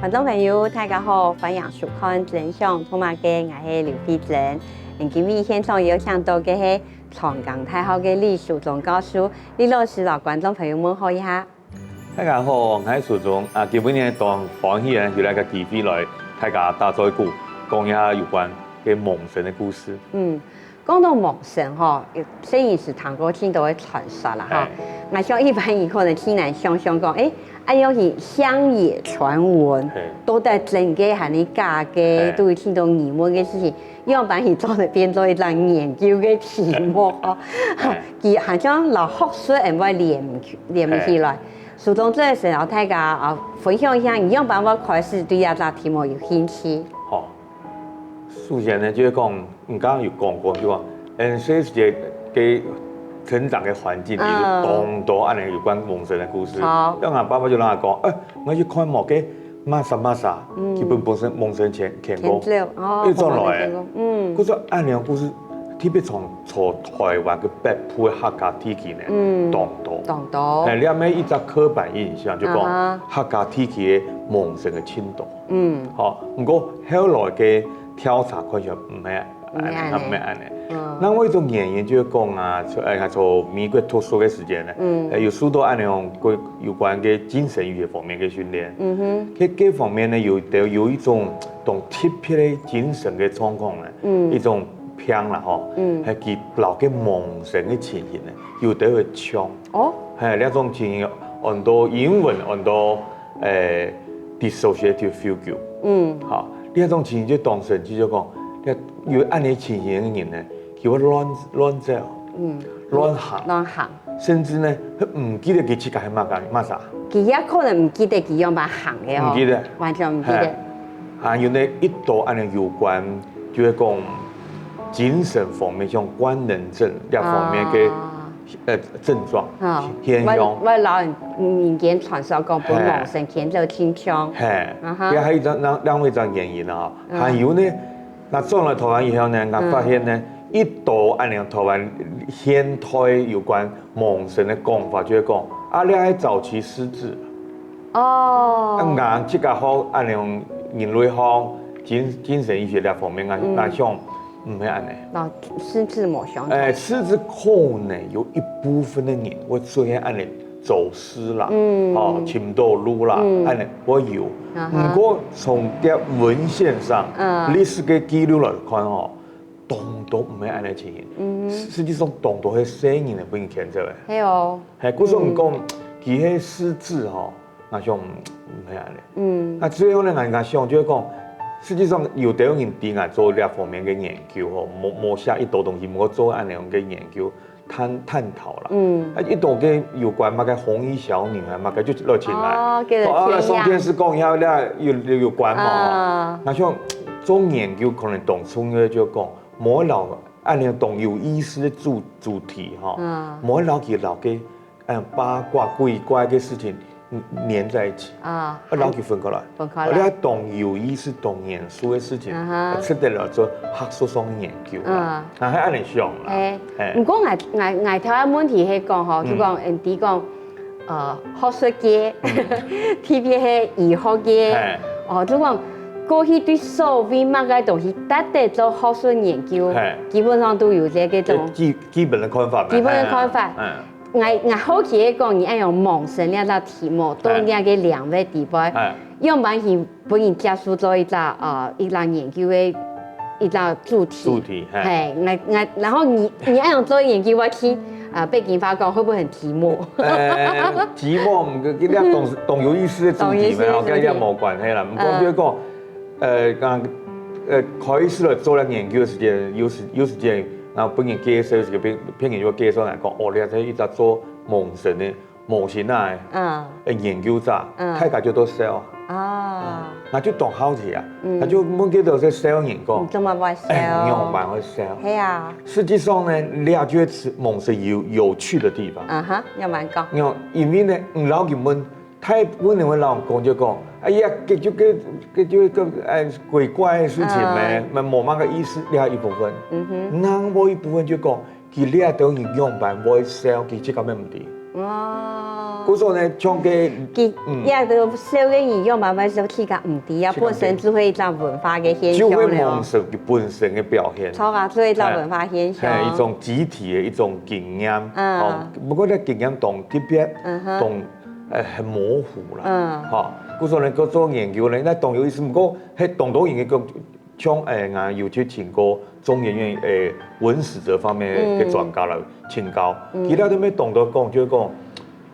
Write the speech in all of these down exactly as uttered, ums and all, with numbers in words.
觀眾朋友，大家好，歡迎收看《真想讀麼个》，𠊎係劉慧珍。嗯，今晡日現場邀請到个係長庚大學个李淑忠教授，李老師摎觀眾朋友問候一下。大家好，𠊎係淑忠啊，今晡日當歡喜啊，有這个機會來大家打嘴鼓，講一下有關个魍神个故事。嗯，講到魍神吼，有細人時聽過盡多个傳說啦吼。哎。𠊎想一般人可能盡難想像講，誒，恁樣係鄉野傳聞，嘿。到底真个還係假个，嘿。都有盡多疑問个事情，樣般係做得變做一個研究个題目吼。嘿。佢好像摎學術會連，連起來。嘿。淑忠這个時候大家啊，分享一下，你樣般會開始對這隻題目有興趣？好。 首先呢，就係講，你剛剛有講過，就講，嗯，細時節个成長个環境，嗯。有當多恁樣有關魍神个故事。好。像𠊎爸爸就摎𠊎講，哎，𠊎去看某个麼儕麼儕，嗯。去分魍神，魍神牽，牽過，牽走，哦，又轉來个。魍神牽過，嗯。故所恁樣个故事，特別從，從台灣个北部个客家地區呢，嗯。當多。當多。哎，這乜一隻刻板印象，就講，啊哈。客家地區个魍神个盡多。 嗯。吼，毋過後來个調查看起來毋係恁樣，毋係恁樣。毋係恁樣。嗯。另外一種原因就係講啊，在，呃，在美國讀書个時間呢，嗯。呃，有受到恁樣个有關个精神醫學方面个訓練。嗯哼。該，該方面呢，有，有一種當特別个精神个狀況呢，嗯。一種病啦吼，嗯。係佢摎該魍神个情形呢，有兜會像。哦。係，這種情形，安到英文，安到 誒，dissociative fugue。嗯。吼，這種情形就當成就係講，這有恁樣情形个人呢，佢會亂，亂走，嗯。亂行，亂行。甚至呢，佢毋記得佢自家係麼个，麼儕。佢也可能毋記得佢樣般行个哦。毋記得。完全毋記得。嘿。還有呢，一兜恁樣有關，就係講精神方面，像官能症這方面个，啊。 呃，症狀，啊，現象。𠊎，𠊎摎人，民間傳說講，分魍神牽走親像。嘿，啊哈。這還有一種，另，另外一種原因啊，嗯。還有呢，𠊎轉來台灣以後呢，𠊎發現呢，嗯。一兜恁樣台灣現代有關魍神个講法，就係講，啊，這係早期失智。哦。啊，𠊎自家學恁樣人類學、精，精神醫學這方面，𠊎，嗯。𠊎想， 毋係恁樣。摎失智無相同。誒，失智可能有一部分个人會出現恁樣走失啦，嗯。吼，尋毋到路啦，嗯。恁樣會有。啊哈。毋過從這文獻上，嗯。歷史个記錄來看吼，當多毋係恁樣情形。嗯。實際上當多係細人仔分人牽走个。係哦。係，故所講，嗯。佢係失智吼， 𠊎想，嗯，毋係恁樣。嗯。啊，最後呢，𠊎，𠊎想就係講，實際上有兜人知𠊎做這方面个研究吼，無，無寫一兜東西，毋過做恁樣个研究，探，探討啦。嗯。啊，一兜个有關麼个紅衣小女孩，麼个就落進來。哦，叫做哦，啊，天涯。上電視講一下，這有，有，有關嘛，吼。啊。𠊎想做研究可能當重要就係講，莫摎恁樣當有意思个主，主題吼，嗯。莫摎佢摎个 嗯，八卦、鬼怪个事情，嗯，連在一起，啊，啊，摎佢分開來。分開來。哦，這當有意思、當嚴肅个事情，啊哈。值得來做學術上个研究啦。嗯。啊，係恁樣想啦。嘿，嘿。毋過𠊎，𠊎，𠊎頭先問題係講吼，嗯。就講，嗯，你講，呃，學術界，嗯。特別係醫學界，嘿。哦，就講過去對所謂麼个東西，值得做學術研究，嘿。基本上都有這个種基，基本个看法嘛。基本个看法。嘿，嗯。 𠊎，𠊎好奇个講，你愛用魍神這隻題目，到哎。這个領域底背，哎。樣般去分人接受做一隻，呃，一隻研究个一隻主題。主題，嘿。嘿，𠊎，𠊎，然後你，你愛用做研究，𠊎去，呃，北京話講，會不會很寂寞？呃，寂寞，毋過，這當，當有意思个主題嘛，當有意思个主題。吼，跟這無關係啦。毋過嗯。就係講， 呃，講，呃，開始來做了研究个時間，有時，有時間，然後分人介紹，一個朋，朋友就介紹來講，哦，你係一隻做魍神个、魔神仔个，嗯。呃，研究者，嗯。大家就都笑啊。啊。嗯，那就當好奇啊，嗯。那就問佢兜係笑人講，你怎麼會笑？哎，你仰般會笑？係啊。實際上呢，這就係魍神有，有趣的地方。啊哈，仰般講？因為，因為呢，你摎佢問， 大部分人會摎人講就講，哎呀，這就，這，這就个，哎，鬼怪个事情咩，嗯。無，無麼个意思，這一部分。嗯哼。另外一部分就講，佢這兜人仰般會笑，佢自家乜毋知。哦。故所呢，像个，佢，嗯。這兜笑个人仰般會笑，自家毋知啊，自家毋知。本身就係一種文化个現象了。就會忘失佢本身个表現。著啊，就係一種文化現象。嘿，一種集體个一種經驗。嗯。哦，不過這經驗當特別，嗯哼。當，呃，很模糊啦。嗯。吼，故所呢，佢做研究呢，該當有意思，不過，嘿，當多人个講， 像，誒，𠊎有去請過中研院，誒，文史哲方面个專家來請教。嗯。佢兜都乜當多講，就係講，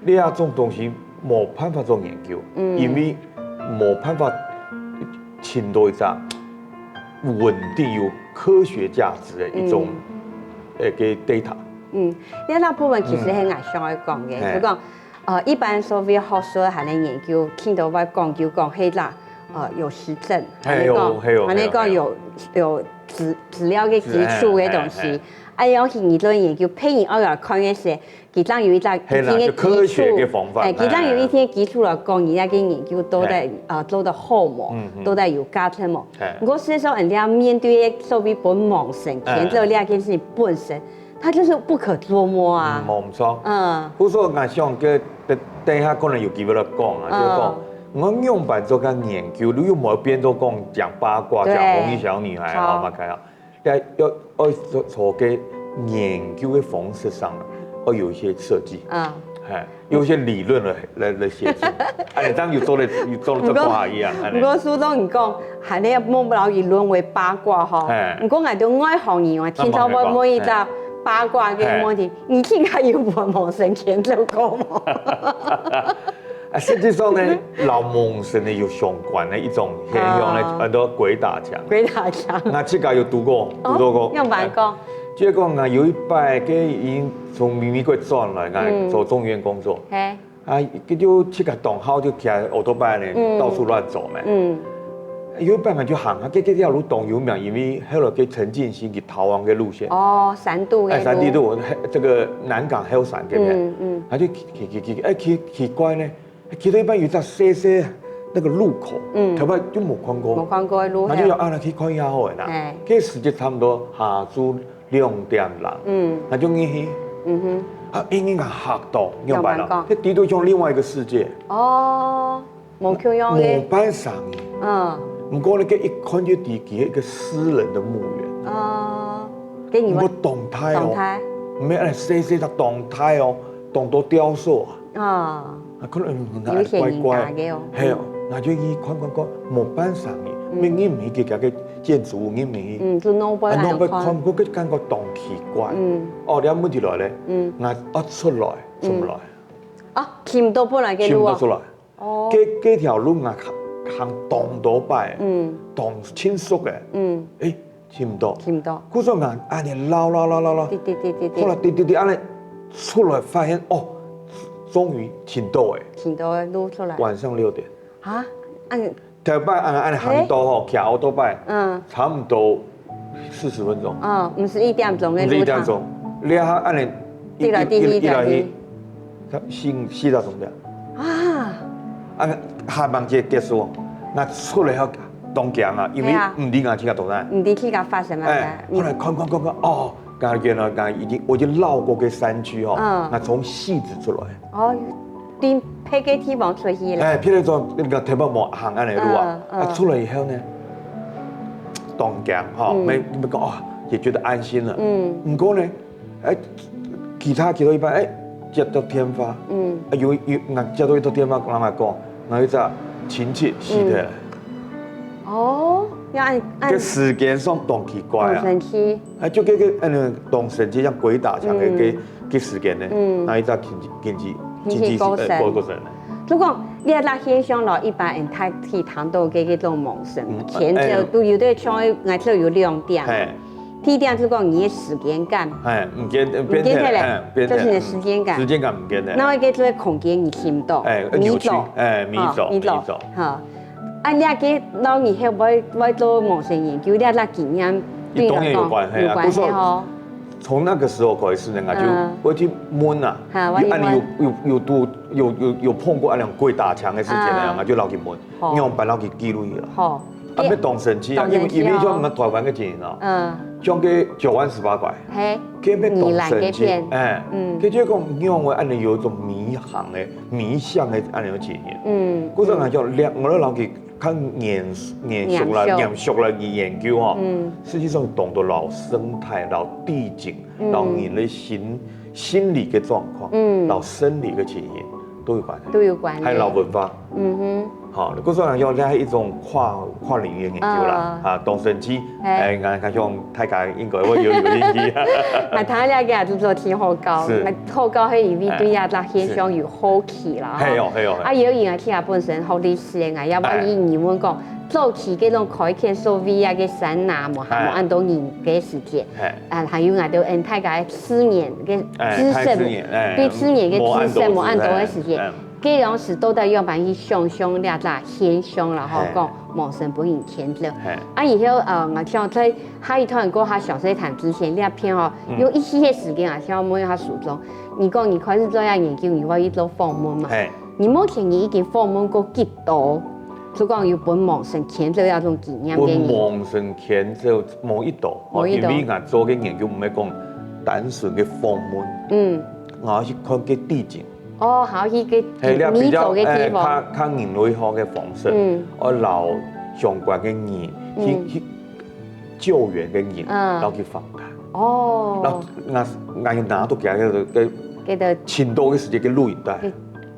這種東西無辦法做研究，嗯。因為無辦法尋到一隻穩定有科學價值个一種，嗯。誒，个data。嗯，這部分其實係𠊎想愛講个，嗯。就講， 呃，一般所謂學術還係研究，聽到會講就講，係啦，呃，有實證，嘿，還係講，有，嘿，有，還係講有，嘿，有。有資，資料个基礎个東西。資，嘿，嘿，嘿。啊，尤其你做研究，別人愛來看个時，佢正有一隻，嘿啦，一定个基礎，就科學个方法，哎，佢正有一定个基礎來講，嘿。你該个研究到底，嘿。呃，做得好無，嗯，嗯。到底有價值無。嘿。毋過事實上，人家面對个所謂分魍神牽走這件事情本身， 它就是不可捉摸啊。嗯，無錯。嗯。故所𠊎想个，等，等一下可能有機會來講啊，嗯。就講，𠊎仰般做个研究，你又無變做講講八卦，對。講紅衣小女孩，好。好，嘛，看啊。要，要，要做，做个研究个方式上，要有一些設計。嗯。嘿。 有一些理論來，來，來協助。哎，這樣有做得，有做得做得好一樣，哎。毋過，毋過蘇總你講，還係莫摎佢淪為八卦吼。嘿。毋過，𠊎兜外行人啊，聽到會問一隻八卦个問題，嘿。你自家有分魍神牽走過無？啊，實際上呢，摎魍神呢有相關个一種現象呢，哦。安到鬼打牆。鬼打牆。𠊎自家有堵過，哦，堵到過。仰般講？哎，就係講啊，有一擺，佢已經從美，美國轉來，𠊎，嗯。做中研院工作。嘿。 啊，佢就自家當好，就騎奧多拜呢，嗯。到處亂走嘛。嗯。有一擺𠊎就行啊，這，這條路當有名，因為後來个陳進興佢逃亡个路線。哦，山肚个路。哎，山地路，嘿，這個南港後山這片。嗯，嗯。佢就騎，騎，騎，騎，哎，奇，奇怪呢，騎到一半有一隻細細那個路口，嗯。頭擺就無看過。無看過个路口。𠊎就講啊，來去看一下好了啦。嘿。該時節差不多下晝 兩點零。嗯。𠊎就入去。嗯哼。啊，已經嚇到，仰般啊？仰般講？該底肚像另外一個世界。哦，無共樣个。無半儕人。嗯。毋過呢，該一看就知佢係一個私人的墓園。哦，該你毋過當大哦。當大。毋係恁細細，佢當大哦，當多雕塑啊。 啊。啊，可能，嗯，有一些人家个哦。怪怪。係哦，𠊎就去看看看，無半儕人，嗯。乜入去佢个建築物，入去。嗯，就弄不來啊，弄不來看。看，𠊎个感覺當奇怪。嗯。哦，這問題來咧，嗯。𠊎愛出來，出毋來。嗯。啊，尋毋到本來个路啊。尋毋到出來。哦。該，該條路𠊎行，行當多擺，嗯。當清楚个。嗯。誒， 尋毋到。尋毋到。故所𠊎恁呢繞繞繞繞繞，滴滴滴滴滴。後來滴滴滴恁呢出來發現，哦，終於尋到誒。尋到个路出來。晚上六點。啊，恁，頭擺恁呢，恁呢行到吼，誒？騎奧多拜，嗯。差不多四十分鐘。嗯，毋係一點鐘个路程。毋係一點鐘，你還恁呢，滴來滴去，一，一，一來去，滴來滴去。 四，四點鐘了。啊。啊，下班節結束，𠊎出來後當驚啊，因為係啊。毋知𠊎自家到哪。毋知自家發生麼个。哎，後來看看看看，哦，𠊎原來𠊎已經，我已經繞過个山區哦，嗯。𠊎從汐止出來。哦，對別个地方出去了。哎，別个地方，該个頭擺無行恁呢路啊，嗯，嗯。啊，出來以後呢，當驚吼，嗯。沒，沒講啊，也覺得安心了。嗯。毋過呢， 哎，其他幾多一般，哎，接到電話，嗯。啊，有，有，𠊎接到一通電話，人來講，𠊎一隻親戚死忒了。嗯。哦，要按，按，這時間上當奇怪啊。當神奇。哎，就這个，嗯，當神奇，像鬼打牆的，嗯。這，這時間呢，嗯。𠊎一隻親戚，親戚，親戚過身。親戚死，哎，過，過身了。就講，你這現象咯，一般人大體談到這个這種魍神，嗯，牽扯，哎。都有的像，𠊎這有兩點。嘿。 第一點就講你个時間感。哎，毋見，毋見忒了，哎，毋見忒，就是你个時間感。嗯，時間感毋見忒。然後一个就係空間你尋到，哎，扭曲，迷走。哎，迷走，哦，迷走。迷走。好。啊，你个，然後你會，會，會做魍神研究，你个經驗對你來講，當然有關係啊，有關係吼。故所從那個時候開始呢，𠊎就，嗯。會去問啊，哈，會去問。啊，你有，有，有都，有，有，有碰過恁樣鬼打牆个事情呢，嗯。𠊎就摎佢問，好。仰般摎佢記錄起來。好。啊，乜當神奇啊，因為因為像我們台灣个電影啊，嗯，像个九彎十八拐，嘿，佢乜當神奇，宜蘭个片，哎，嗯，佢就講讓我恁樣有一種迷航个、迷向个恁樣个情形。嗯，故所講叫兩，我老去看眼眼熟啦、眼熟啦研究哦，嗯，實際上懂得老生態、老地景、老人的心心理个狀況、老生理个情形都有關係，都有關係，還有老文化。嗯哼。 好，故所講要這一種跨跨領域个研究啦，啊，當神奇，哎，𠊎看像大家應該會有有興趣。𠊎聽了个就做挺好搞，係，好搞係因為對這隻現象有好奇啦，係哦係哦，啊，有人啊，其實本身學歷史个，也萬一你問講，早期該種開墾所謂啊个山林無，無恁多人个時節，啊，還有𠊎兜嗯大家自然个知識，對自然个知識無恁多个時節。 該當時到底仰般去想像這隻現象啦，吼，講魍神分人牽走。啊，以後呃，𠊎想在下一段過較詳細談之前，這片吼，用一息个時間啊，想問一下蘇總，你講你開始做這研究，你會去做訪問嘛？你目前你已經訪問過幾多？就講有分魍神牽走這種經驗个人？分魍神牽走無幾多，無幾多，因為𠊎做个研究毋係講單純个訪問，嗯，𠊎去看个地景。 哦，還有去个，係，你比較，你做个地方，較較人類學个方式，嗯，愛摎相關个人去去救援个人，然後去訪談。哦，然後𠊎𠊎拿到佢个个，該个尋到个時間个錄影帶，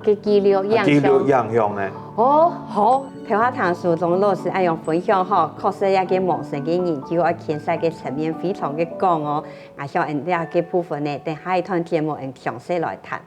个記錄影像，記錄影像呢。哦，好，頭下聽蘇總老師恁樣分享吼，確實這个魍神个研究愛牽涉个層面非常个廣哦。𠊎想𠊎這个部分呢，等下一段節目𠊎詳細來談。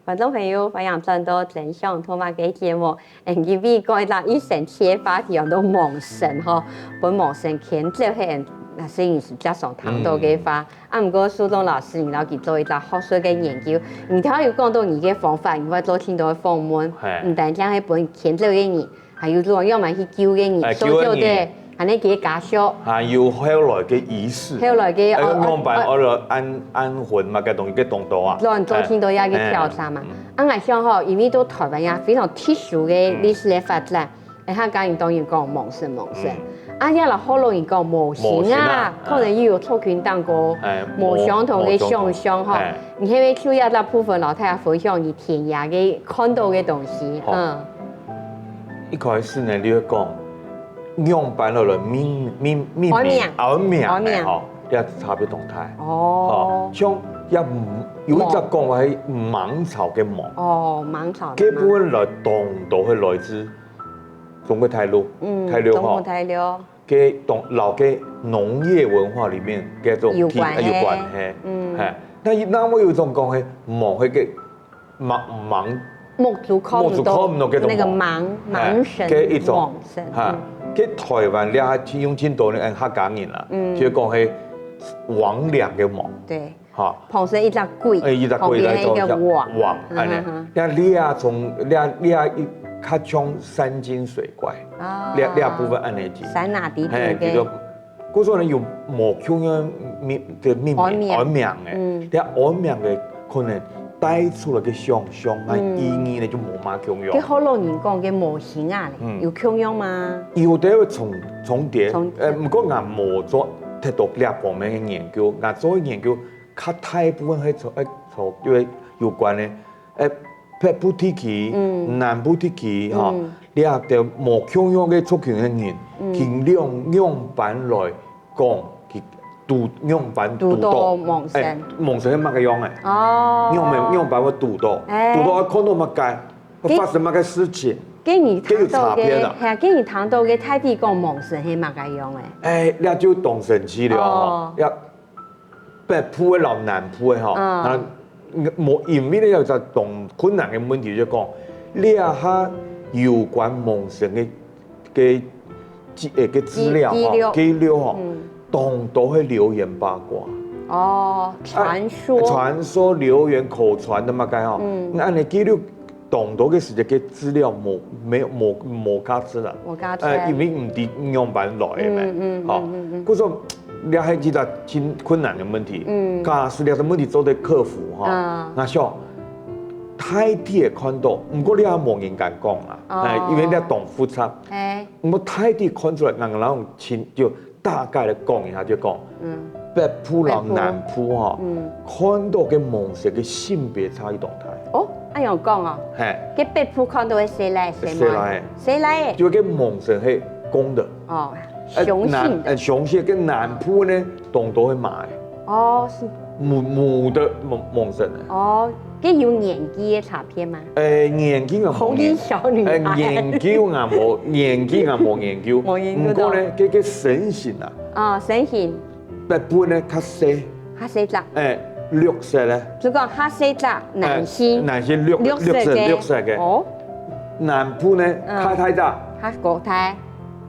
觀眾朋友，歡迎轉到《真想讀麼个》節目。嗯，今晡日講一隻一生趣个話題，安到魍神吼，分魍神牽走係，該細人時節常聽到个話。 啊，毋過蘇東老師，你摎佢做一隻學術个研究，你頭下有講到你个方法，你會做當多个訪問，毋單淨係分牽走个人，還有仰般去救个人，搜救个，還有佢个家屬，還有後來个儀式，後來个哦，仰般愛來安安魂嘛，該東西个動作啊，做做當多一個調查嘛。啊，𠊎想吼，因為到台灣也非常特殊个歷史个發展。 客家人當然講魍神魍神，啊，也摎學老人講魔神啊，可能又有族群當中無相同个想像吼。你係毋係就這部分摎大家分享你田野个看到个東西？嗯，一開始呢，你會講仰般來來命命命名，安名，安名个吼，這差別當大。哦，像也有一隻講法係芒草个芒，哦，芒草，這部分來當多係來自 中國大陸，嗯，大陸吼，中國大陸，个東摎个農業文化裡面个種有關係，有關係，嗯，係。該該會有一種講係，無該个芒芒，目珠看毋到，目珠看毋到个種芒，那個芒，芒神，个一種，魍神，哈，个台灣這下用盡多个客家人啦，就講係魍魎个魍，對。 哈，旁邊一隻鬼，欸，一隻鬼來做一隻王，王，恁呢。該這從這這一較像山精水怪，這這部分恁呢去，山林裡肚个，故所呢有無共樣命个命名，安名个，這安名个可能帶出來个想像啊意義呢就無麼共樣。該學老人講个魔神啊，有共樣嗎？有兜重重疊，重疊，呃，毋過𠊎無做忒多這方面个研究，𠊎做个研究 較大部分係從欸從因為有關个，欸北部地區、南部地區吼，這兜無共樣个族群个人，佢仰仰般來講，佢堵仰般堵到，堵到魍神，欸，魍神係麼个樣个？哦，仰般仰般會堵到，欸，堵到會看到麼个？會發生麼个事情？該你聽到个，該有差別啊。係啊，該你聽到个大體講魍神係麼个樣个？欸，這就當神奇了吼，哦，這 北部个摎南部个吼，啊無因為呢有一隻當困難个問題，就講這下有關魍神个个資欸个資料吼，記錄吼，當多係流言八卦。哦，傳說，傳說、流言、口傳个麼个吼，該恁呢記錄當多个時節个資料無沒有無無價值啦，無價值，呃，因為毋知仰般來个嘛，嗯嗯，吼，故所這係一個真困難个問題。嗯。假使這個問題做得克服吼，啊。𠊎想大體个看到，毋過這無人敢講啊，哦。哎，因為這當複雜。哎。毋過大體看出來，𠊎，𠊎用親，就大概來講一下，就講，嗯。北部摎南部吼，北部。嗯。看到个蒙色个性別差異當大。哦，恁樣講哦。嘿。該北部看到个細倈，細妹。細倈。細倈。就个蒙色係公的。哦，呃，雄性的。南，呃，雄性，該南部呢，當多係馬的。哦，是。母，母的蒙，蒙色的。哦，該有年紀个差別嗎？呃，年紀啊，紅衣小女孩。呃，年紀啊無，年紀啊無研究。無研究到。毋過呢，該，該身形啊，哦，身形。北部呢較細。較細隻。哎，綠色呢。就講較細隻，男性。哎，男性綠，綠色个。綠色，綠色个。哦。南部呢，嗯。較大隻。較高大。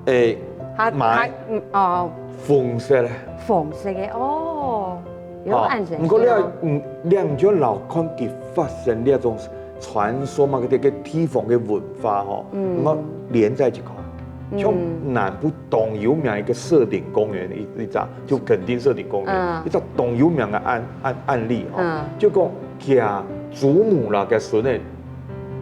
哎，較，馬。較，嗯，哦。紅色呢。紅色个，哦。有哦，恁神奇哦。毋過你要，嗯，你就老看佢發生這種傳說嘛，這個地方个文化吼，嗯。你要連在一起看。 像嗯。南部當有名一個社頂公園，一，一隻，就墾丁社頂公園，嗯。一隻當有名个案，案，案例吼，嗯。就講厥祖母啦，厥孫仔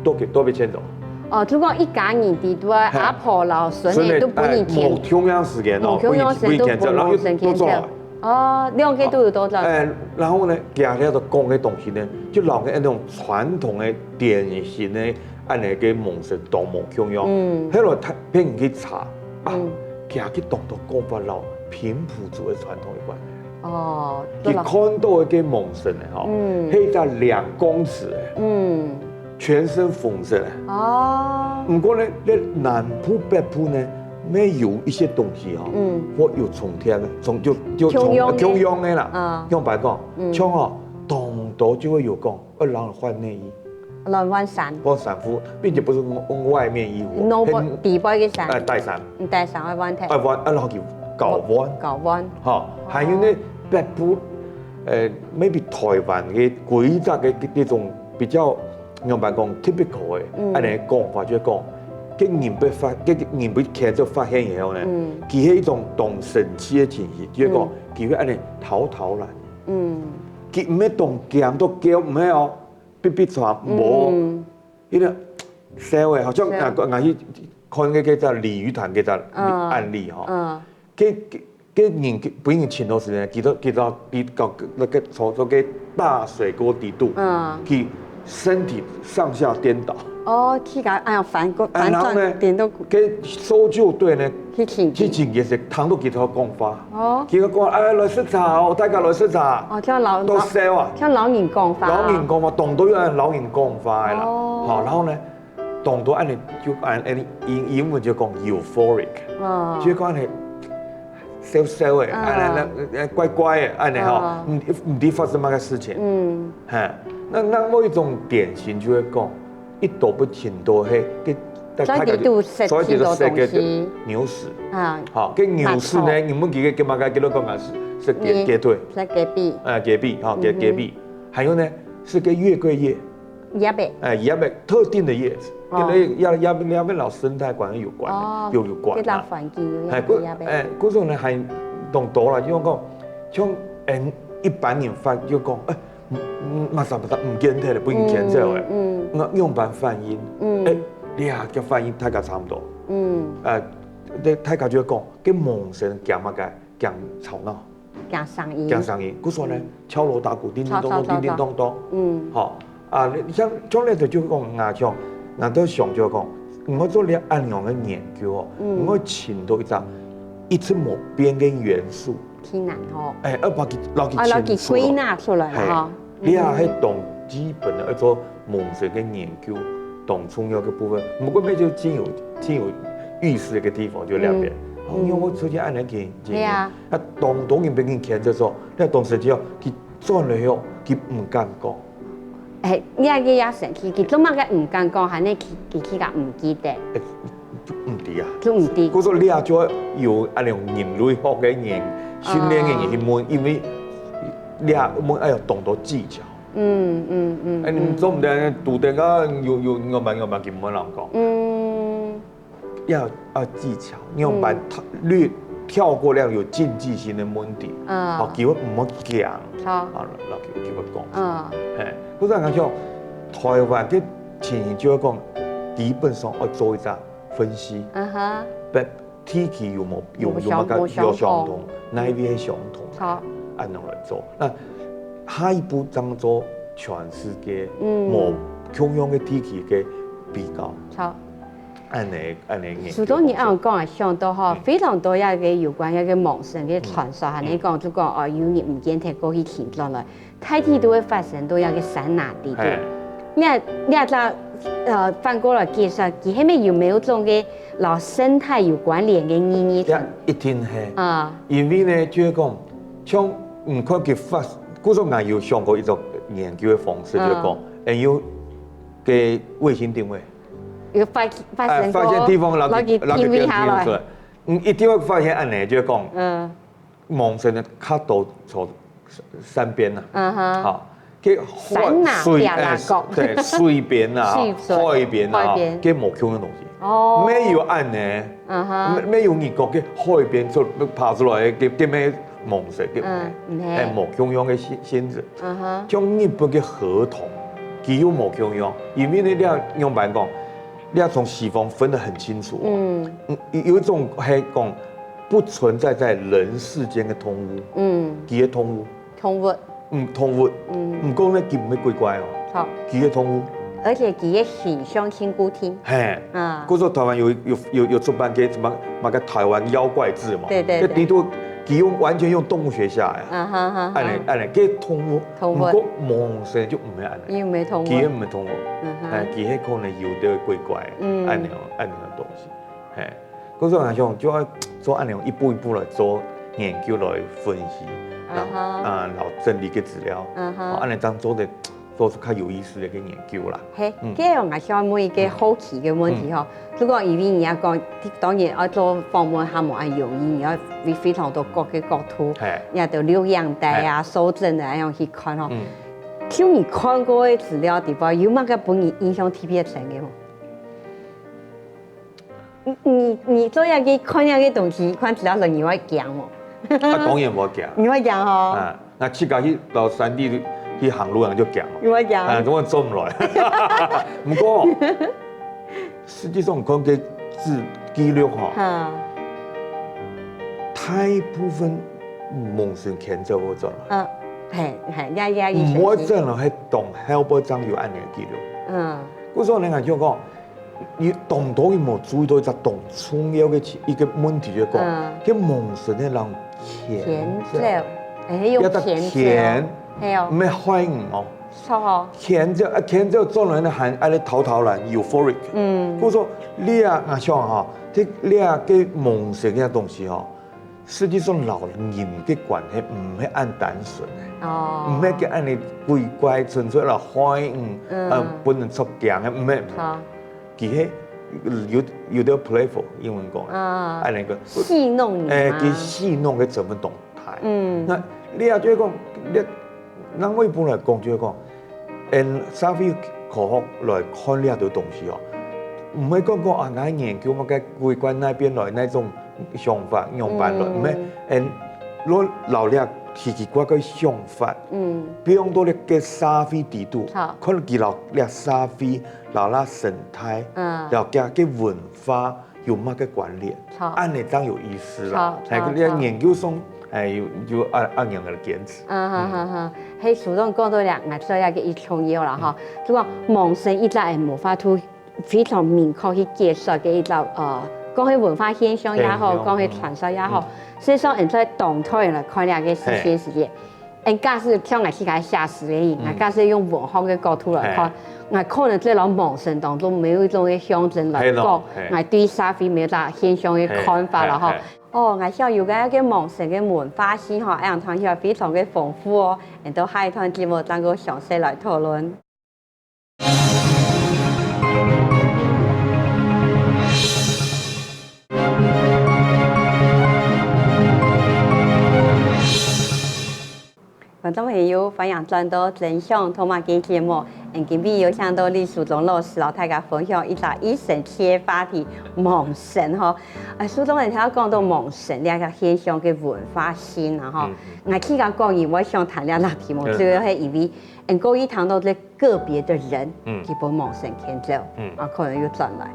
都，都分人牽走。哦，就講一家人裡肚，嘿。阿婆摎孫仔都分人牽。孫仔，哎，無共樣時間哦，無共樣時間都分人，分人牽走，然後又，分人牽走。又做啊。 哦，兩個都有多少？哎，然後呢，厥這个講个東西呢，就摎个那種傳統个、典型个，恁呢个蒙色都無共樣。嗯。後來佢，別人去查，啊，嗯。厥个當多講法摎平埔族个傳統有關。哦，佢看到个該蒙色呢，吼，嗯。係一隻兩公尺个。嗯。 全身紅色个。哦。毋過呢，這南部、北部呢，乜有一些東西吼，嗯。會有重疊个，重，就，就重，共樣个。共樣个啦。啊。用白講，嗯。像吼，當多就會有講，會讓人換內衣。亂換衫。換衫褲，並且不是用，用外面衣服，內部，很，底背个衫。哎，底衫。嗯，底衫愛換忒。愛換，啊，然後去交換。交換。吼，還有呢，哦。北部，呃，maybe台灣个規則个這種比較 仰般講typical个，嗯。恁呢講法就係講，該人被發，該人被牽走發現以後呢，嗯。佢係一種當神奇个情形，就係講，嗯。佢會恁呢逃逃懶。嗯。佢毋係當驚到噭，毋係哦，嗶嗶掣，無。嗯。佢呢，笑个，好像，笑。啊，𠊎去看該个叫鯉魚潭該个嗯。案例吼。嗯。 該，該，該人，分人尋到時呢，佢都，佢都，佢到該个，坐到該大水溝底肚，嗯。佢身體上下顛倒。哦，去共，哎呀，反過，哎，然後呢，反轉顛倒。該搜救隊呢，去尋佢。去尋佢時，聽到佢在講話。哦。佢講，哎，來食茶哦，大家來食茶。哦，像老，都笑啊。像老人講話啊。老人講話，當多有恁老人講話个啦。哦。好，然後呢， 當多恁呢，就恁，恁呢，英，英文就講euphoric，哦。就講恁呢，笑笑个，啊。恁呢，恁，恁怪怪个，恁呢吼，哦。毋，毋知發生麼个事情。嗯。哈，該，該有一種典型就係講，一到不尋到，嘿，該，該所以佢就食，所以佢就食个東西。牛屎。啊。好，該牛屎呢，肉。你問佢个，該麼个，佢都講啊，係，係雞，雞腿。係雞髀。啊，雞髀，吼，雞，嗯哼。雞髀。還有呢，係該月桂葉。 葉仔。哎，葉仔，特定的葉子，哦。因為葉，葉，葉仔摎生態環境有關的，哦，有，有關啊。這个環境有影響葉仔。哎，故，哎，故所呢，還當多啦，就講，像，哎，一般人發就講，哎，嗯，嗯，麼儕麼儕毋見忒了，分人牽走了。嗯，嗯。該仰般反應？嗯。哎，這个反應大家差毋多。嗯。哎，這大家就會講，該魍神驚麼个？驚吵鬧。 驚聲音。驚聲音。故所呢，嗯。敲鑼打鼓，叮叮咚咚，敲，敲，敲，敲。叮叮咚咚。嗯。吼，啊，你像，像這就講啊，像，𠊎都想就講，毋好做這恁樣个研究哦，嗯。毋好尋到一隻一直無變个元素。忒難吼。哎，愛把佢，摎佢啊，摎佢歸納出來。歸納出來了哈。嘿，你也係當基本个愛做 魍神个研究當重要个部分。毋過，這就真有，真有意思个地方，就這片。嗯。哦，因為𠊎出去恁樣去，去，對啊。啊，當多人分人牽走，該當時就要去轉來哦，佢毋敢講。哎，你看佢也生氣，佢做麼个毋敢講，還係佢，佢，佢自家毋記得。哎，毋知啊。就毋知。故所你也就要有恁樣人類學个人，訓練个人去問，哦。因為你也問，哎呀，當多技巧。 嗯，嗯，嗯，哎，你嗯。做毋得，堵等啊，有，有，有慢，有慢，根本人講。嗯。要，要技巧，你用慢，嗯。略，跳過了有禁忌性的問題，嗯，好，佢會毋會驚，好，啊，然後佢佢會講，嗯，嘿，或者講像台灣个情形就會講，基本上要做一隻分析，嗯哼，不，地區有無有有麼个有相同，哪一位係相同，好，恁樣來做。那下一步正做全世界，嗯，無共樣个地區个比較，好。 恁呢恁呢研究。所以你恁講啊，想到吼，非常多一个有關一个魍神个傳說，還你講就講哦，有人毋見忒過去尋轉來，大體都會發生到一个山林裡頭。你你這呃反過來介紹，佢係毋係有沒有種个摎生態有關聯个意義？一定係啊，因為呢，就係講，像你看佢發，故所𠊎有想過一種研究个方式，就係講，哎有个衛星定位。 有發發生過，發現地方，然後佢定位下來，嗯，一定會發現恁呢，就係講，嗯，魍神个較多在山邊啊，嗯哼，好，佢山啊，水，對，水邊啊，海邊啊，佢無共樣个東西，哦，沒有恁呢，嗯哼，沒沒有你講个海邊出爬出來个，个咩魍神，个，嗯，哎，無共樣个性性質。 像日本个河童，佢又無共樣，因為呢，這仰般講，這從西方分得很清楚哦。嗯，有有一種係講不存在在人世間个動物，嗯，佢个動物，動物，嗯，動物，嗯，毋過呢，佢毋係鬼怪哦，好，佢个動物，而且佢个形象真固定，嘿，啊，故所台灣有有有有出版个什麼那個台灣妖怪誌嘛，對對對，佢都佢用完全用動物學下來啊。 恁呢恁呢，該動物，動物，毋過魍神就毋係恁呢，佢毋係動物，佢毋係動物，哎，佢係可能有兜怪怪，恁呢恁呢个東西，嘿，故所𠊎想就愛做恁呢一步一步來做研究來分析，然後啊，然後整理个資料，哦，恁呢正做得做出較有意思个研究啦。嘿，該𠊎想問一个好奇个問題吼， 如果因為你愛講，當然愛做訪問還無恁容易，你愛非非常多各个角度，嘿，你愛到錄影帶啊、搜證啊，恁樣去看吼。就你看過个資料底背，有麼个分你印象特別深个無？你你你做下去看下个東西，看資料時你會驚無？啊，當然無驚。你會驚吼？啊， 那自家去到山地去行路，人就驚哦。有啊驚。哎，根本做毋來。毋過，實際上看个記記錄吼，哈，大部分魍神牽走會轉來。嗯，嘿嘿，呀呀，毋會轉來，係當後背正有恁呢个記錄。嗯，故所人家就講， 你當多人無注意到一隻當重要个一个問題，就係講，該魍神个人牽走，牽走，哎，用牽走，牽，係哦，毋係害人哦，著哦，牽走啊，牽走做人呢還恁呢陶陶然，euphoric。嗯，故所你啊，𠊎想吼，這這个魍神个東西吼， 實際上摎人个關係毋係恁單純个，哦，毋係个恁呢鬼怪純粹來害人，嗯，呃，分人著驚个，毋係，毋係。好，佢係有有兜playful，英文講，啊，恁呢个，戲弄你，哎，佢戲弄个成分當大。嗯，那你啊就係講，你另外一部來講就係講， 用社會科學來看這兜東西哦，毋係講講啊，𠊎研究麼个鬼怪哪片來，哪種想法仰般來，毋係，用摎這奇奇怪怪想法，嗯，放到這个社會底肚，好，看佢摎這社會，摎這生態，嗯，摎佢个文化 有麼个關聯？好，恁呢正有意思啦。好，哎，好，你研究上，哎，有有恁恁樣个堅持。啊哈哈哈，嘿，書中講到了，𠊎做一个一重要啦哈。就講魍神一直係無法度非常明確去解釋个一種呃，講係文化現象也好，講係傳說也好，所以說，你在當代來看這个時間時間。 嗯，假使像𠊎自家寫詩个人，𠊎假使用文學个角度來看，𠊎可能對摎魍神當中無一種个象徵來講，𠊎對社會無一個現象个看法了吼。哦，𠊎想有个个魍神个文化性吼，恁樣聽起來非常个豐富哦，𠊎等下一段節目正過詳細來討論。 觀眾朋友，歡迎轉到《真想讀麼个》節目。嗯，今晡日有請到李樹忠老師，摎大家分享一隻異生趣个話題，魍神吼。哎，樹忠，你頭先講到魍神這個現象个文化性啊，吼，嗯，嗯。𠊎自家個人會想談這個題目，嗯。主要係因為，嗯，過去談到這個別个人，嗯。佢分魍神牽走，嗯。啊，可能又轉來。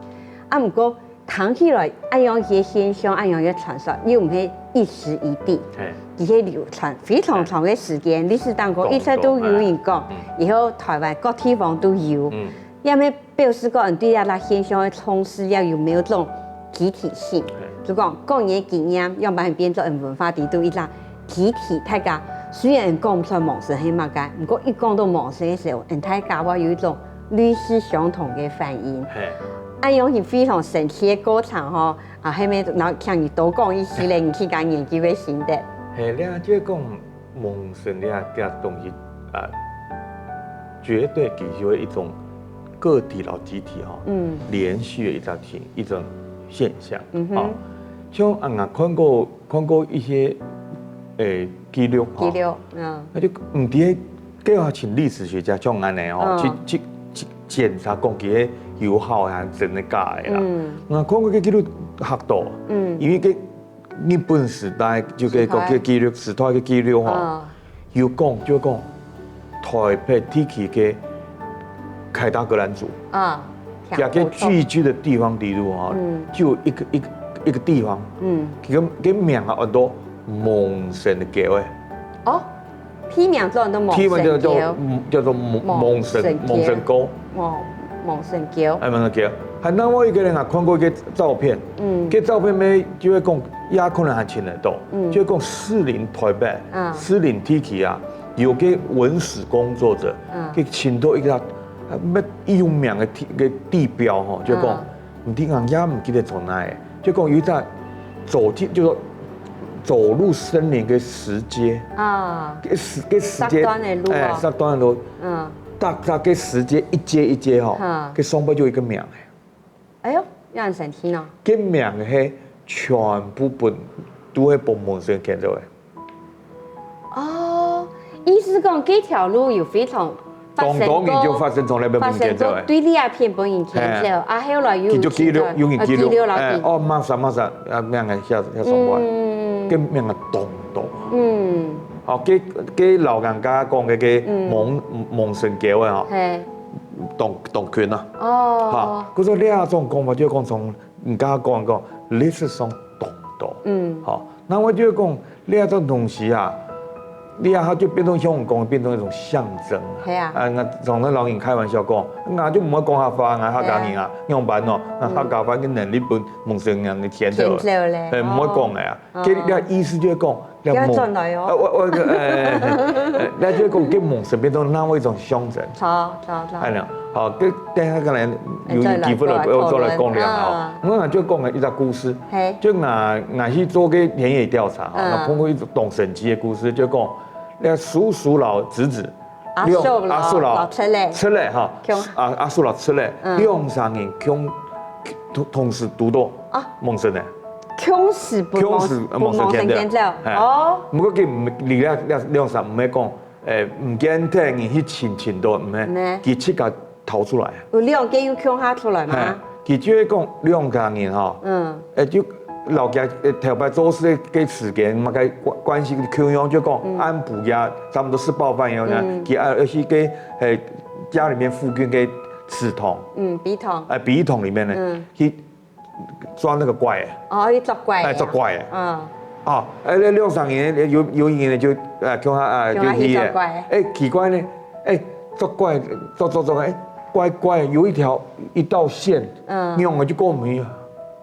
啊，毋過 聽起來，恁樣个現象，恁樣个傳說，又毋係一時一地，嘿。佢係流傳非常長个時間，歷史當中一直都有人講，當多，嗯。以後臺灣各地方都有。嗯。也係表示講，對這個現象个重視，也有某種集體性。嘿。就講，個人个經驗，樣般變做文化裡肚一個集體，大家雖然講毋出來魍神係麼个，毋過一講到魍神个時候，嗯，大家會有一種類似相同个反應。嘿。 恁樣係非常神奇个過程吼，啊，後面然後請你多講一息咧，你自家研究个心得。嘿，你看，就係講魍神這个東西啊，絕對其實係一種個體摎集體吼，嗯。連續个一隻體，一種現象，嗯哼。啊，像啊，𠊎看過，看過一些，誒，記錄吼，記錄，嗯。那就毋知該，該愛請歷史學家像恁樣吼，嗯。去，去，去檢查講佢个有效還真个假个啦。嗯。𠊎看過个記錄嚇到，嗯。因為該日本時代就該个，時代。該記錄，時代个記錄吼，嗯。有講，就講臺北地區个凱達格蘭族，啊，佢个聚居个地方裡肚吼，嗯。就有一個，一個，一個地方，嗯。佢个，佢个名啊，安到魍神个溝仔。哦，地名安到魍神溝。地名叫做，嗯，叫做魍，魍神，魍神溝。魍神溝。魍神溝。哎，魍神溝。還另外一個人啊，看過一個照片，嗯。該照片呢，就係講，也可能還尋得到，嗯。就係講士林臺北，嗯。士林地區啊，有個文史工作者，嗯。去尋到一個，呃，乜有名个地，个地標吼，就講，嗯。 毋知人也毋記得從哪位，就講有一隻走進，就說走入森林个石階，啊。个石，个石階，石段个路哦。哎，石段个路，嗯。逐隻个石階一階一階吼，哈。个上背就有一個名。哎喲，也很神奇呢。个名係全部分，都係分魍神牽走个。 哦，意思講，這條路有非常發生過，當多年就發生，從來無發生過，對這片分人牽走，嘿。啊，後來又有佢就記錄，有人記錄，有記錄落去。哎，哦，麼儕麼儕，啊，名个寫，寫上去，嗯。个名个當多。嗯。哦，个，个老人家講个，个嗯。魍，魍神溝个吼，嘿。當，當近啊。哦。哈，故所這種講法就講從 人家講講，歷史上當多。嗯。好，那我就講，這種東西啊，這下就變成香港，變成一種象徵啊。係啊。啊，𠊎常常摎人開玩笑講，𠊎就毋會講客話，𠊎客家人啊，係啊。仰般哦，𠊎客家話个能力分魍神人个牽走了。牽走了，哎，毋會講个啊。哦。這，這意思就係講， 不要轉來哦。啊，𠊎，𠊎，呃，呃，該就講，該魍神變成另外一種象徵。好，好，好。哎呀，好，該等下可能有，有機會了，再來，再來，再來講了哈。啊。𠊎就講了一個故事，嘿。就𠊎，𠊎去做个田野調查哈，嗯。𠊎碰過一種當神奇个故事，就講，該叔叔摎侄子，阿叔摎，兩，阿叔摎，摎侄仔。侄仔哈，共，啊，阿叔摎侄仔，嗯。兩儕人共，同，同時堵到，啊。魍神个。 共時分，共時，分魍神牽走。嘿。哦。毋過佢毋，你兩，兩，兩儕毋係講，誒，毋見忒，你去尋，尋到，毋係，呢。佢自家逃出來。有兩個又共下出來嗎？嘿，佢就係講兩家人吼，嗯。誒，就老家，誒，頭擺做事个時間，嘛，个關，關係共樣，就講，嗯。暗晡夜，差不多食飽飯以後呢，嗯。佢啊，要去个，誒，家裡面附近个池塘，嗯，陂塘。誒，陂塘裡面呢，嗯。去 抓那個怪仔。哦，去捉怪仔啊。哎，捉怪仔。嗯。哦，哎，該兩儕人有，有一個人就，哎，共下，哎，共下去捉怪仔。就去了。哎，奇怪呢，哎，捉怪，捉，捉，捉，哎，怪怪，有一條，一道線，嗯。仰仔就過毋去啊。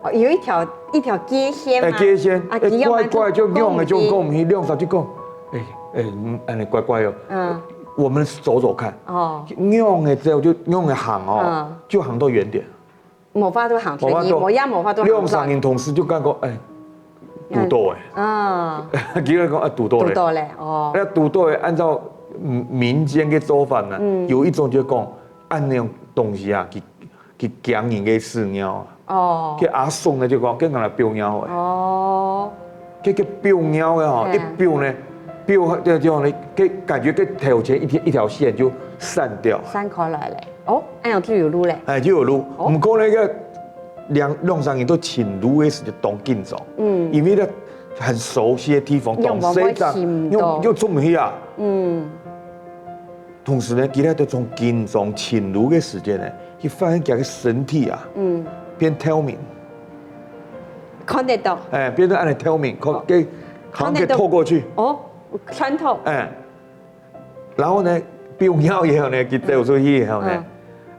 哦，有一條，一條界線嗎？哎，界線，啊，哎，奇怪，怪怪，就仰仔就過毋去，過毋去。兩儕就講，哎，哎，嗯，恁呢怪怪哦。嗯。我們走走看。哦。仰仔走就仰仔行哦，嗯。就行到原點。 無法度行出去，無法度，無，也無法度行轉。兩儕人同時就感覺，哎，堵到欸。嗯。佢就講，哎，堵到咧。堵到咧，哦。該堵到欸，按照，嗯，民間个做法呢，嗯。有一種就講，恁樣東西啊，佢，佢驚人个屎尿啊。哦。該阿叔呢就講，該拿來飆尿欸。哦。該，該飆尿个吼，嘿。一飆呢，比如這樣呢，該感覺該頭前一條一條線就散掉，散開來了。哦，恁樣就有路了。哎，就有路。哦，毋過那個兩兩儕人都尋路个時節當緊張，嗯，因為呢很熟悉的地方，當細隻，又又出毋去啊。嗯，同時呢，佢兜都從緊張尋路个時間呢，佢發現佢个身體啊，嗯，變透明，看得到，哎，變得恁樣透明，看，哦，給，好像給透過去。哦，穿透，哎，然後呢，比較以後呢，佢走出去以後呢，嗯，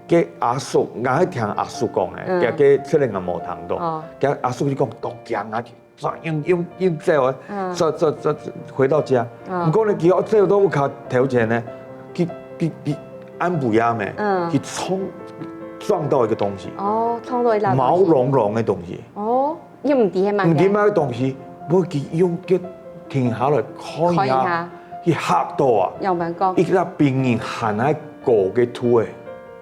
佢阿叔，𠊎還聽阿叔講呢，嗯，佢佢雖然𠊎無聽到，哦，佢阿叔就講，當驚啊，就用用用走啊，嗯，走走走回到家。嗯，毋過呢，佢要走到屋下頭前呢，佢佢佢暗晡夜咩，嗯，佢撞撞到一個東西，哦，撞到一粒東西，毛茸茸的東西。哦， 又毋知係麼个。毋知麼个東西，毋過佢用佢停下來看一下，看一下，佢嚇到啊！仰般講？一粒比人還較高个兔仔。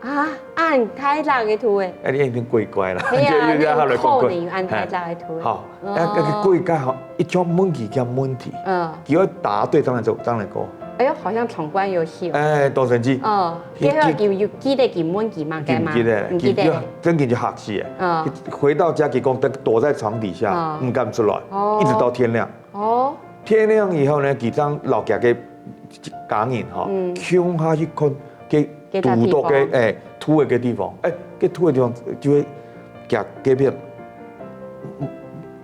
啊，恁大隻个兔仔。哎，你一定怪怪啦，係啊，就有點嚇到怪怪。你有恁大隻个兔仔。好，嗯，那那個怪怪吼，一種問題叫問題，嗯，佢要答對，當然就當然過。哎喲，好像闖關遊戲哦。哎，當神奇。哦，佢，佢有記得佢問佢麼个嗎？記得，毋記得，真正就嚇死了。嗯。 回到家，佢講，佢躲在床底下，哦，毋敢出來，哦，一直到天亮。哦，天亮以後呢，佢正摎佢个家人吼，嗯，共下去看該堵到个，該地方，哎，堵到个地方，哎，該堵到个地方就係佢隔壁，嗯，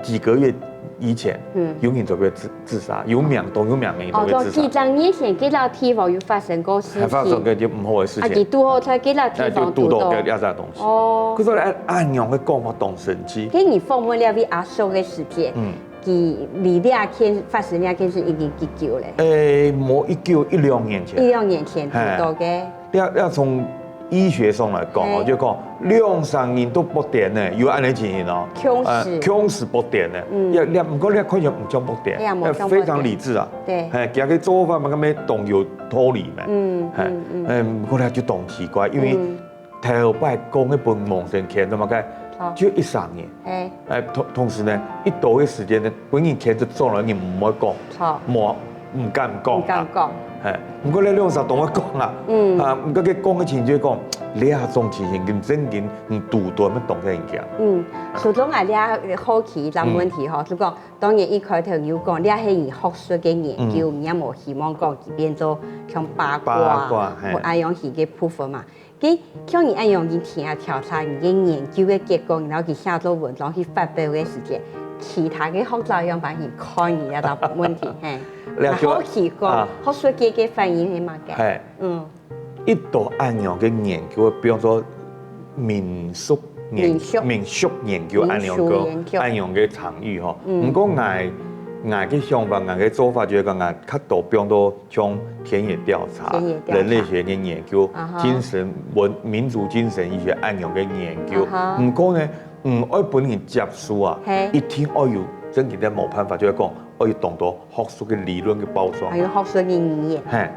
幾個月以前，嗯，有人做過自自殺，有名，當有名个人做過自殺。哦，就幾十年前，該个地方有發生過事情。還發生過就毋好个事情。啊，佢堵好在該个地方堵到，哎，就堵到該這隻東西。 哦。可是恁恁樣个講法當神奇。該你訪問這位阿叔个時節，嗯，佢離這件發生這件事已經幾久了？誒，無幾久，一兩年前。一兩年前堵到个。嘿。要要從醫學上來講哦，嘿，就講兩三年都發癲呢，有恁樣情形哦。共時。呃，共時發癲呢。嗯。要要，毋過你看起來毋像發癲，哎呀，毋像發癲。要非常理智啊。對。嘿，佢个做法嘛，敢若當有道理嘛。嗯，嘿，嗯，嗯。誒，毋過呢就當奇怪，因為，嗯， 頭擺講个分魍神牽，怎麼个？好。就一儕人。嘿。誒，同同時呢，一到个時間呢，分人牽就做了，你毋會講，好，無毋敢講啊。毋敢講。嘿，毋過呢，兩儕都會講啊。嗯。啊，毋過佢講个情就講，這種情形跟真經毋堵到，乜當个人講。嗯，所以講啊，這好奇一個問題吼，嗯，就講，當然一開頭你有講，這係你學術个研究，嗯，你也無希望講佢變做像八卦，八卦，嘿，或恁樣形个部分嘛。 佢像你恁樣去聽調查，你个研究个結果，然後去寫做文章去發表个時間，其他个學者樣般去看你這道問題，嘿。了解。好奇講，啊，學術界个反應係麼个？嘿。嗯。一到恁樣个研究，比方說民俗研，民俗。民俗研究恁樣个，民俗研究。恁樣个場域吼。嗯。毋過𠊎，𠊎个想法，𠊎个做法就係講，𠊎較多比方說 像田野調查、田野調查。人類學个研究、啊哈。精神文、民族精神醫學恁樣个研究。啊哈。毋過呢，嗯，愛分人接受啊，嘿，一定愛有真正个無辦法，就係講愛有當多學術个理論个包裝。還有學術个語言。嘿，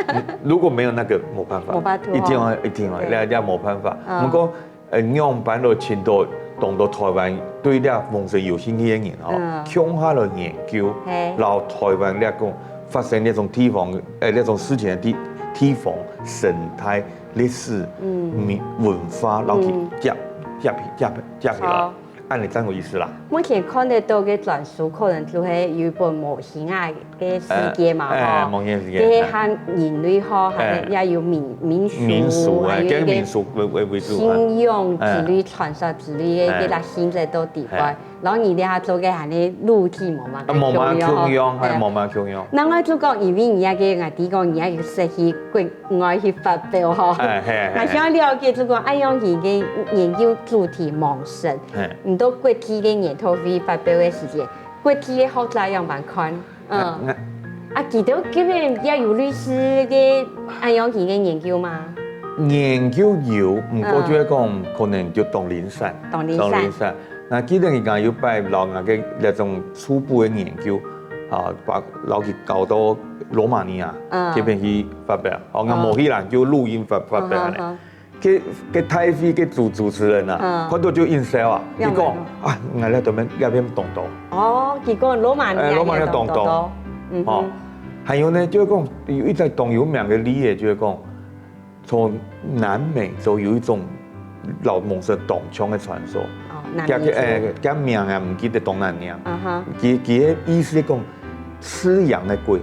嗯，如果沒有那個，無辦法。無辦法哦。一定要，一定要，對。那，那無辦法。嗯。毋過 呃，仰般來尋到當多臺灣對這魍神有興趣个人吼，嗯，共下來研究，嘿，然後臺灣這個發生這種地方，呃，這種事情个地地方、生態、歷史、嗯，民文化，然後去，嗯，接接接接起來，好，恁樣正有意思啦。目前看得到个專書，可能就係有一本模型啊， 个世界嘛，哎，哎，吼，無限世界，這係和人類吼，哎，還也有民民俗，民俗，哎，還有一個跟民俗為為為主，信仰之類、哎，傳說之類个，哎，這個性質都底背。哎。然後你這下做个還係路徑無嘛，啊，無嘛共樣吼，共樣，哎，哎。無嘛共樣。另外就講，因為你那個，𠊎知講你那個設計國外去發表吼，哎，嘿，嘿。𠊎想了解就講，恁樣你个研究主題魍神，嘿，你到國際个研討會發表个時間，國際个學者樣般看？ 嗯。啊，啊，佢兜這邊也有類似个恁樣形个研究嗎？研究有，毋過就係講，嗯，可能就當零散，當零散。當零散。那記得𠊎有擺摎𠊎个那種初步个研究，啊，把摎佢交到羅馬尼亞，嗯，這邊去發表。哦，𠊎無去啦，就錄音發發表呢。嗯，嗯，嗯。 該該大會个主主持人啊，嗯，看到就應聲啊，佢講，仰般？啊，𠊎來這邊這邊當多。哦，佢講羅馬尼亞，哎，羅馬尼亞當多。當多。嗯哼。哦，還有呢，就係講有一隻當有名个例仔，就係講從南美洲有一種摎魍神當像个傳說。哦，南佢个美洲。誒，佢名啊，毋記得東南亞。啊哈。佢佢个意思係講，吃羊个鬼，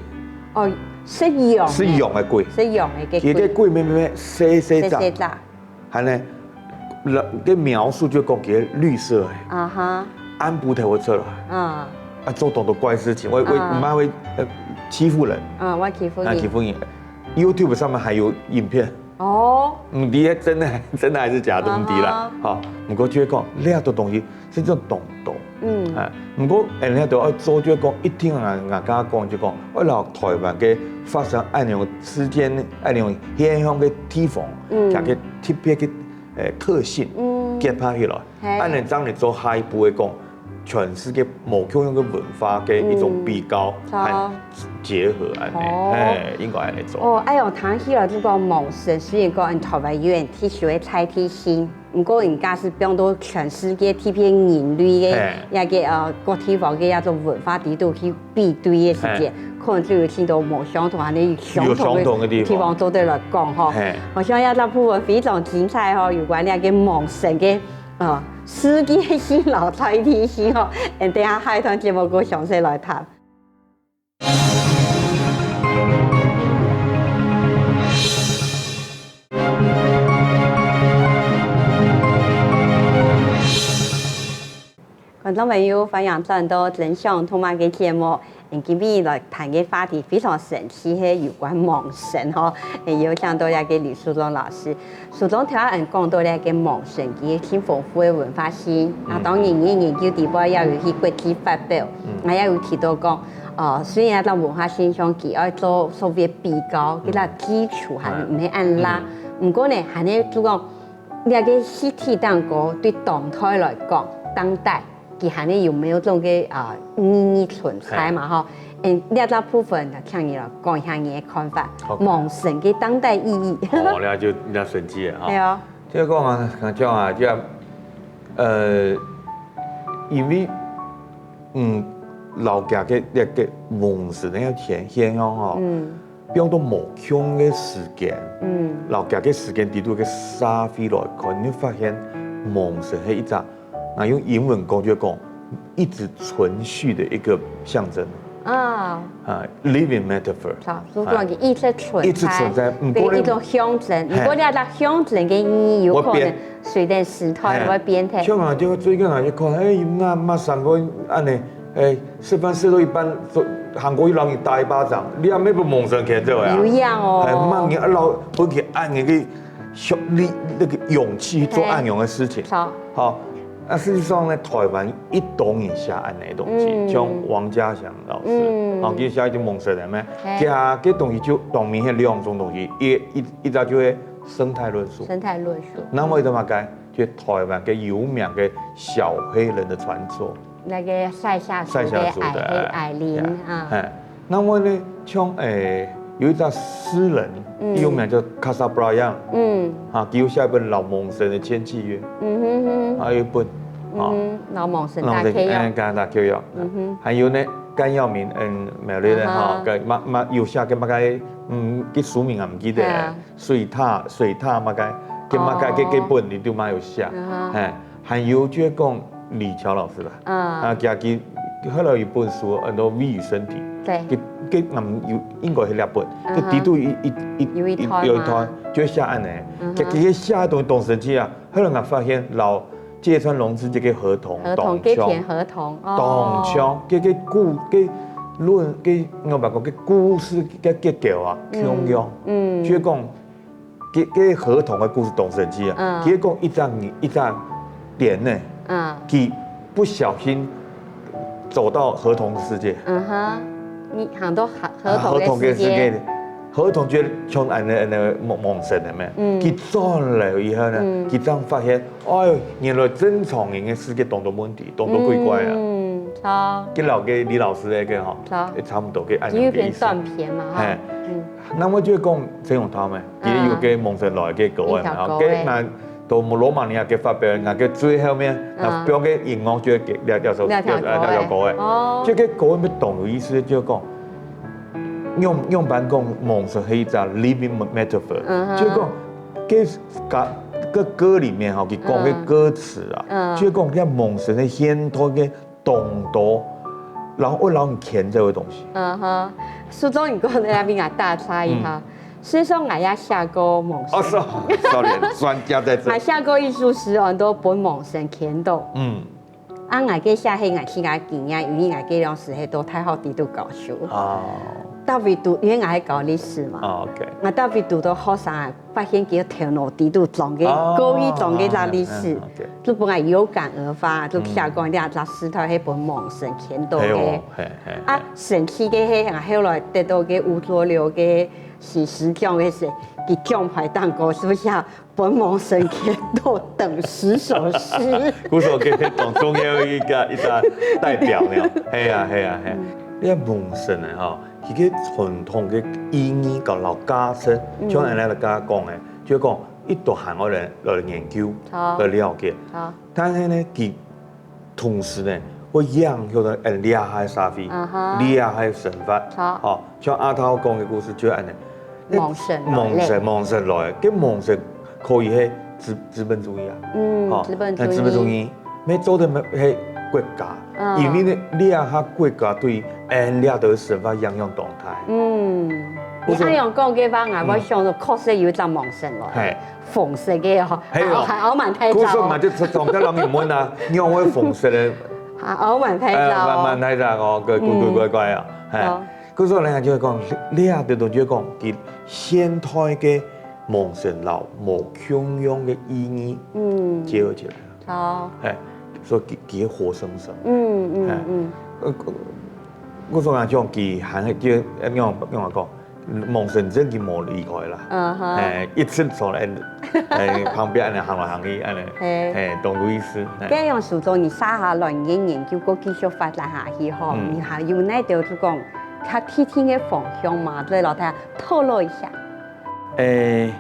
哦，食羊个。食羊个鬼。食羊个个鬼。佢个鬼咩咩咩，細細隻，細細隻。還呢，个描述就講佢綠色个，啊哈。暗晡頭會出來，啊。啊，做當多怪事情，會會啊毋會會呃欺負人，啊，會欺負你。啊欺負人。YouTube上面還有影片，哦。毋知係真个真个還係假个，毋知啦啊。好，毋過就係講，這兜東西係種當多。嗯。啊，毋過人家都愛做，就係講一定啊，𠊎剛剛講就講，愛摎台灣个發生恁樣事件、恁樣現象个地方，嗯佢个特別个誒特性嗯結合起來，嘿恁樣正來做下一步个講，全世界無共樣个文化个一種比較嗯和結合恁哦樣，誒，應該恁樣做。哦，哎喲，聽起來就講魍神，雖然講台灣有人特殊个在地性，毋過人家係放到全世界特別人類个嘿那个呃各地方个那種文化底肚去比對个時間，可能就有聽到無相同，還有相同有相同个地方地方做得來講吼。嘿我想這部分非常精彩吼，有關那个魍神个呃世界性摎在地性吼，等下下一段節目過詳細來談。 觀眾朋友，歡迎轉到《真想讀麼个》節目。嗯，今日來談个話題非常神奇，係有關魍神吼。嗯，有請到這个呂淑莊老師。淑莊頭先講到這个魍神，佢个盡豐富个文化性。啊，當然，你研究底背也有去國際發表，啊，也有提到講，呃，雖然這文化現象，佢愛做所謂比較，佢个基礎還毋係恁罅。毋過呢，還係就講 這个實體蛋糕對當代來講，當代佢還係有沒有這種个啊意義存在嘛吼？嗯，這隻部分，請你來講一下你个看法，OK魍神个當代意義。哦，那就那神奇了哈。係啊，就係講啊，講啊，就呃，因為嗯，老家个那个魍神个現現象吼，嗯放到無共个時間，嗯老家个時間底肚个社會來看，你會發現魍神係一隻，啊用英文講就講一直存續的一個象徵啊，啊，living metaphor。好，所以講佢一直存在，一直存在，毋過呢對一種象徵。嘿毋過你這象徵个意義有可能會變隨等時代會變化。像啊，就最近啊，就看，哎，那麼三個恁呢，哎，吃飯吃到一半，就行過去摎你打一巴掌，你還沒被魍神牽走啊？有影哦哎，罵你啊，老分佢恁樣个勇力，那個勇氣做恁樣个事情。好，好，那事實上呢，台灣一多人寫恁樣个東西，嗯像王家祥老師，嗯哦，佢寫一種魍神个咩？嘿佢个東西就當明顯兩種東西，一一一隻就係生態論述，生態論述。那麼一個麼个？就台灣个有名个小黑人的傳說。那個塞夏族的塞夏族的矮黑矮靈啊，哎，那麼呢，像誒有一隻詩人，嗯有名叫卡薩布拉揚，嗯啊，佢有寫一本《老魍神的簽契約》，嗯哼哼，還有一本，啊，嗯哼，老魍神打契約，哎，加拿大契約，嗯哼還有呢，甘耀明，嗯，苗栗的啊哈哈，个嘛嘛有寫个麼个，嗯，个書名啊，毋記得啊，水塔水塔麼个，个麼个个哦个本你都嘛有寫，啊哈哎，還有就係講李喬老師啦。啊啊，佢佢後來有一本書，安到《V與身體》，對佢佢嗯有應該係兩本，嗯哼佢底肚一一一有一段嘛有一段，就寫恁呢，嗯哼佢佢寫个東東神奇啊，後來𠊎發現摎芥川龍之介个河童河童个當像田河童，哦當像，个个故个論个我白講个故事个結構啊，嗯共樣，嗯就係講个个河童个故事當神奇啊，嗯佢講一隻一隻點呢，嗯佢不小心走到河童的世界。嗯哼，你行到河河童河童个世界，个世界，河童就像恁呢恁呢魍魍神个咩？嗯佢轉來以後呢，嗯佢正發現，哎喲，原來正常人个世界當多問題，當多鬼怪啊。嗯，好，跟老个李老師那个哈，好也差不多个恁有一樣个意思。篇短篇嘛哈嘿，嗯那麼就講陳永淘咩，佢有个魍神來个歌仔嘛，一條歌仔哈，个那到羅馬尼亞个發表，那个最後面，嗯那標个音樂就係這這首這條歌仔這條歌仔。哦這个歌仔乜當有意思，就講，仰仰般講魍神係一隻living metaphor，就係講，該个个歌裡面吼，佢講个歌詞啊，就係講這魍神个現代个動盪，然後會讓你牽這个東西。嗯哼，書中你講个，𠊎打岔一下，事實上𠊎也寫過魍神。哦，是哦，sorry，專家在這。還寫過一首詩，安到分魍神牽著。嗯，啊，𠊎个寫係𠊎自家經驗，因為𠊎个老師係到大學裡肚教書。哦，特別讀，因為𠊎係教歷史嘛。哦，OK，𠊎特別讀到學生啊，發現佢頭腦裡肚裝个，哦故意裝个歷史嗯，OK，就分𠊎有感而發，就寫講這隻事頭係分魍神牽著个係哦。，係係，啊，神奇个係，𠊎後來得到个吳濁流个新詩獎个時，佢獎牌頂高係寫分魍神牽著等十首詩。故所佢係當重要一個一個代表呢，係啊係啊係啊，這魍神呢吼，佢个傳統个意義佮老價值，像恁樣來講个，就講一定還愛來來研究，好來了解。好，但係呢，佢同時呢，會影響到俺這下个社會，啊哈這下个生活。好哦，像阿濤講个故事就恁樣，魍神來了魍神，魍神來，該魍神可以係資資本主義啊，嗯哦，資本主義資本主義，乜做得係國家，嗯因為呢，這下國家對俺這兜生活影響當大。嗯，我說你恁樣講个話，𠊎會想到確實有一隻魍神來，係，紅色个哦，係哦還還傲慢大隻哦。故所嘛，就從這人問啊，仰會紅色个？啊，傲慢大隻哎，哦。慢慢大隻哦，怪怪怪怪啊，係。哦故所人家就講，這个東西就講，佢現代个魍神摎無共樣个意義嗯，結合起來了，好，哎，所以佢佢活生生。嗯嗯哎嗯，呃，故所人講，佢還係叫仰仰講，魍神真佢無離開啦。嗯哼。哎，一直從來，哎，旁邊恁樣行來行去，恁樣，嘿哎，懂我意思。哎該樣書中，你寫下來，你个研究過繼續發展下去吼，嗯你還有哪兜就講較特定个方向嘛？再摎大家透露一下。誒，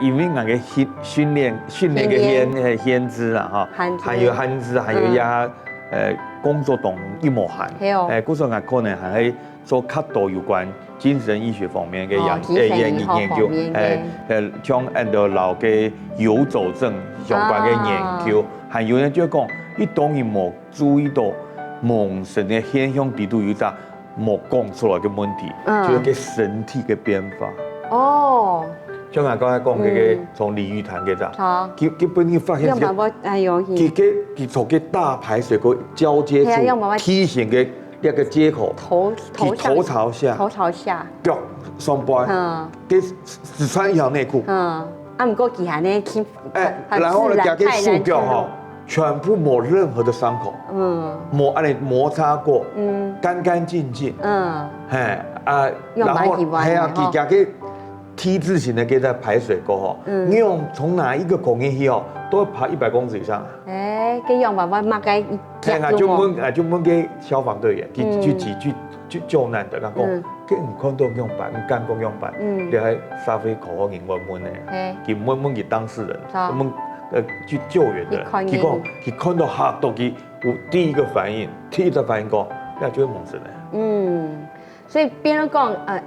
因為𠊎个訓訓練訓練个訓練限誒限制啦，哈，限制還有限制，還有嗯呀，呃，工作當一無閒，係哦誒，故所𠊎可能還係做較多有關精神醫學方面个研哦精神醫學誒研研究方面，个誒，呃，像恁多老个遊走症相關个研究，還有呢，就係講，一當然無注意到魍神个現象裡肚有一隻無講出來个問題，嗯就係个身體个變化。哦，像𠊎剛才講个个嗯從鯉魚潭个隻，好，佢佢本身發現个，用辦法哎用佢个佢從个大排水溝交接係啊用辦法處梯形个那個接口，頭頭佢頭朝下，頭朝下，腳上背，嗯佢只穿一條內褲，嗯，啊，毋過佢還呢，哎，然後呢，佢个手腳吼，全部無任何的傷口，嗯無恁樣摩擦過，嗯乾乾淨淨。嗯，嘿啊，用然後蠻喜歡的嘿啊，吼佢佢个T字形个个排水溝吼，嗯你用從哪一個孔進去哦，都要爬一百公尺以上啊。哎，該用辦法麼个一嘿啊，就問啊，就問个消防隊員，去嗯去去去去救難的，佢講嗯，佢毋看到仰般，毋敢講仰般，嗯你還社會口號人問問呢，嘿佢問問佢當事人，好問呃去救援的人，佢看見佢講佢看到嚇到佢，有第一個反應，第一個反應講，那就係魍神了。嗯，所以變成講，呃，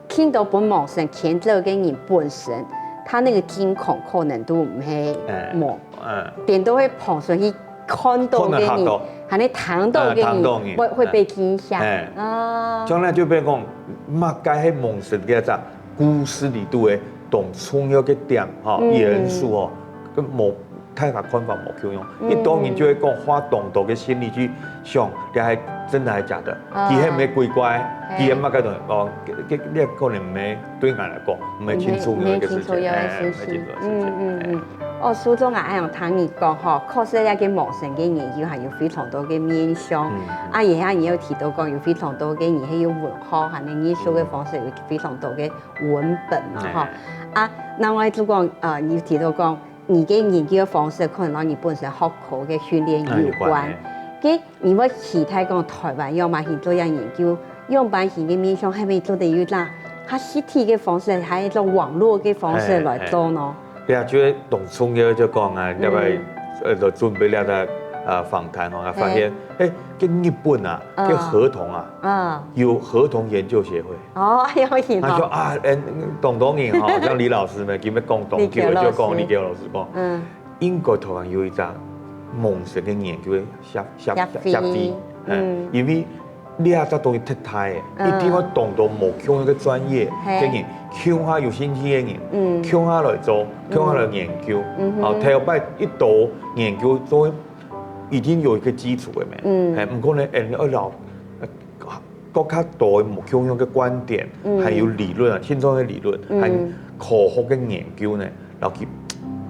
聽到分魍神牽著个人本身，他那個驚恐可能都毋係哎無，嗯，顛倒會跑出去看到个人可能嚇到，還係聽到个哎聽到人人，會會被驚嚇哎啊。將來就變講，麼个係魍神个隻故事裡肚个當重要个點吼，嗯元素吼，跟無大家看法無共樣。嗯你當然就會講花當多个心力去想，這還真的還假的？啊佢係毋係鬼怪？嘿佢係麼个東西？哦，這這這可能毋係對𠊎來講，毋係清楚个一個事情，毋係清楚个哎，事情毋係清楚个事情。嗯嗯嗯哎。哦，書中啊，恁樣聽你講吼，確實這个魍神个研究還有非常多个面向，嗯啊，也像你有提到講，有非常多个人係有文學，還有藝術个方式，有非常多个文本嘛，吼。啊，另外就講，呃，你有提到講，你个研究个方式可能摎你本身學科个訓練有關哎有關哎。該你會期待講台灣仰般去做這研究，仰般去个面向，係毋係做得有一種較實體个方式，還係一種網絡个方式來做呢？對啊，就係當重要就講啊，這擺呃，就準備這個呃，訪談哦，發現，哎，跟日本啊，跟河童啊，啊，有河童研究協會。哦，有影哦。他說啊，哎，當多人哈，像李老師呢，今日講當久，李強老師。就講李強老師講，嗯，英國台灣有一隻魍神的研究協協協會，協會，嗯，因為這隻東西忒大个，嗯，一定要當多無共樣个專業，嘿，个人，共下有興趣个人，嗯，共下來做，共下來研究，嗯哼，啊，頭擺一到研究做 已經有一個基礎个咩？嗯，哎，毋過呢，哎，你愛老，呃，較多無共樣个觀點，嗯，還有理論啊，清楚个理論，嗯，還科學个研究呢，然後去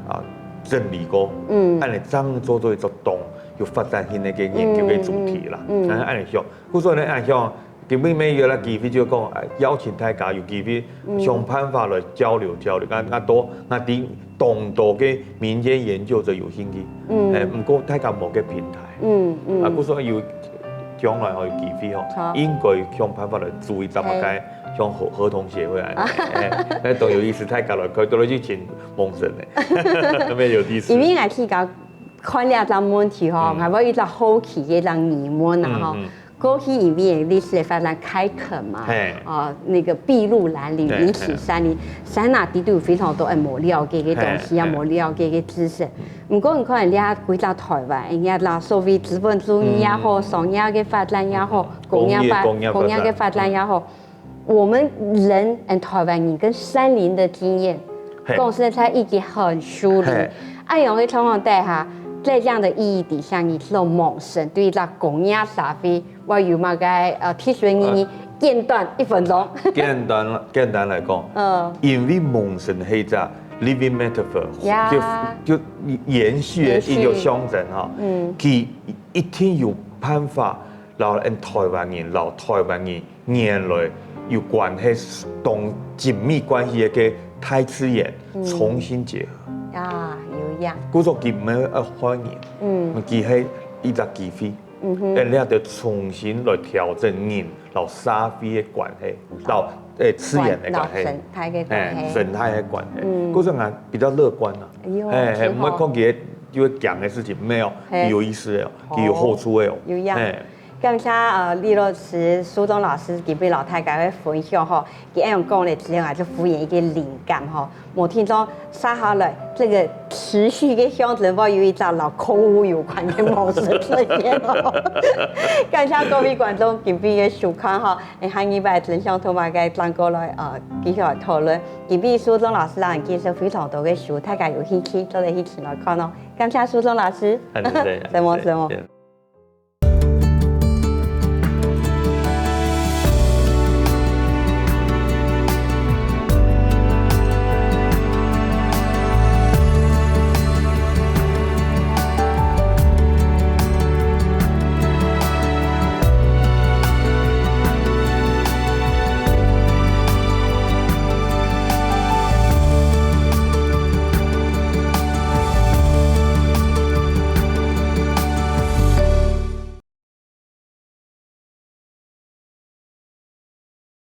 啊整理過，嗯，恁樣正做做一種當有發展性个研究个主題啦。嗯，嗯，嗯，恁樣想，故所呢，恁樣想， 今晡日有這機會就講，哎，邀請大家有機會想辦法來交流交流，𠊎𠊎多𠊎知當多个民間研究者有興趣，嗯，哎，毋過大家無个平台，嗯嗯，啊，故所有將來吼有機會吼，好，應該想辦法來組一隻麼个，像河河童協會啊，哎，那當有意思，大家來可以都來去請魍神呢，特別有意思。因為𠊎去搞看這隻問題吼，嗯，𠊎有一隻好奇个一隻疑問啊吼。嗯嗯 過去因為歷史个發展開墾嘛，嘿，哦，那個篳路藍縷，對，魚池山林，山林底肚有非常多人無了解个東西，嘿，也無了解个知識。毋過你看，這歸隻台灣，人家啦所謂資本主義也好，嗯，商業个發展也好，工業發工業工業个發展也好，我們人，嗯，台灣人跟山林的經驗，嘿，講實在已經很疏離。嘿，恁樣个狀況底下，在這樣的意義底下，你知道魍神對於這工業社會 會有麼个呃，提出个意義，簡短一分鐘。簡單簡單來講，嗯，因為魍神係一隻living metaphor，呀，就就延續个一個象徵哈，嗯，佢一定有辦法，然後台灣人，然後台灣人原來有關係，當緊密關係个大自然重新結合。啊，有影。故所佢毋係愛害人，嗯，佢係一隻機會。 嗯哼，哎，你愛重新來調整人摎社會个關係，摎哎自然个關係，摎生態个關係，哎，生態个關係。嗯，故所𠊎比較樂觀啊。哎喲，哎，哎，毋會講佢就會講个事情，沒有，嘿，有意思个哦，哦，有好處个哦，有影。哎，感謝呃李老師、蘇東老師今晡日摎大家个分享吼，佢恁樣講了之後啊，就忽然一個靈感吼。 無定著，接下來這個持續个象徵會有一隻摎客語有關个模式出現哦。感謝各位觀眾今晡日个收看吼，下禮拜正想同大家轉過來，呃，繼續來討論。今晡日蘇東老師摎人介紹非常多个書，大家有興趣做得去尋來看哦。感謝蘇東老師，承蒙承蒙。